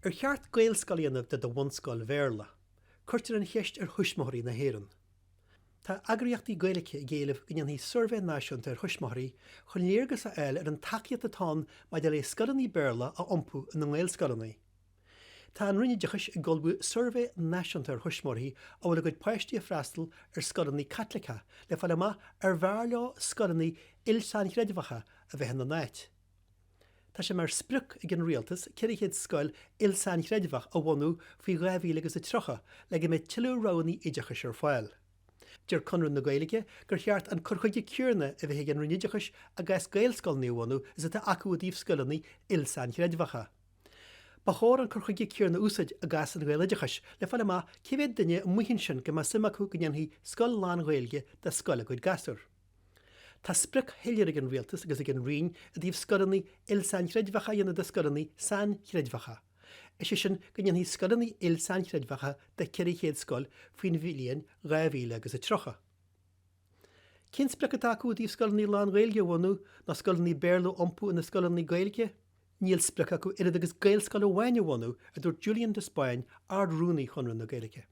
Ar cheart Gaelscoil a dhéanamh de do bhunscoil Bhéarla? Cuirtear an cheist ar thuismitheoirí na hÉireann. Tá eagraíochtaí Gaeilge ag éileamh go ndéanfaí suirbhé náisiúnta ar thuismitheoirí chun léargas a fháil ar an tacaíocht atá ann maidir le scoileanna Béarla a iompú ina nGaelscoileanna. Tá an Roinn Oideachais ag ullmhú suirbhé náisiúnta ar thuismitheoirí a bhfuil a gcuid páistí ag freastal ar scoileanna Caitliceacha le fáil amach ar bhfearr leo scoileanna il-sainchreidmheacha a bheith ina n-áit. Tá sé mar sprioc ag an Rialtas 400 scoil il-sainchreidmheach a bhunú faoi 2000 agus a 30 le go mbeidh tuilleadh roghanna oideachais ar fáil. Deir Conradh na Gaeilge gur cheart an cur chuige céanna a bheith ag an Roinn Oideachais i gcás Gaelscoileanna a bhunú is atá acu i dtaobh scoileanna il-sainchreidmheacha. Ba chóir an cur chuige céanna a úsáid i gcás an Ghaeloideachais le fáil amach cé mhéad duine amuigh ansin go mbeadh suim acu go ndéanfaí scoil lán-Ghaeilge de scoil a gcuid gasúr. Tá sprioc shoiléir ag an Rialtas agus ag an Roinn i dtaobh scoileanna il-sainchreidmheacha a dhéanamh de scoileanna sainchreidmheacha, is é sin go ndéanfaí scoileanna il-sainchreidmheacha de 400 scoil faoin bhliain 2000 agus a 30. Cén sprioc atá acu i dtaobh scoileanna lán-Ghaeilge a bhunú nó scoileanna Béarla a iompú ina scoileanna Gaeilge? Níl sprioc acu oiread agus Gaelscoil amháin a bhunú, a dúirt Julian de Spáinn, Ard-Rúnaí Chonradh na Gaeilge.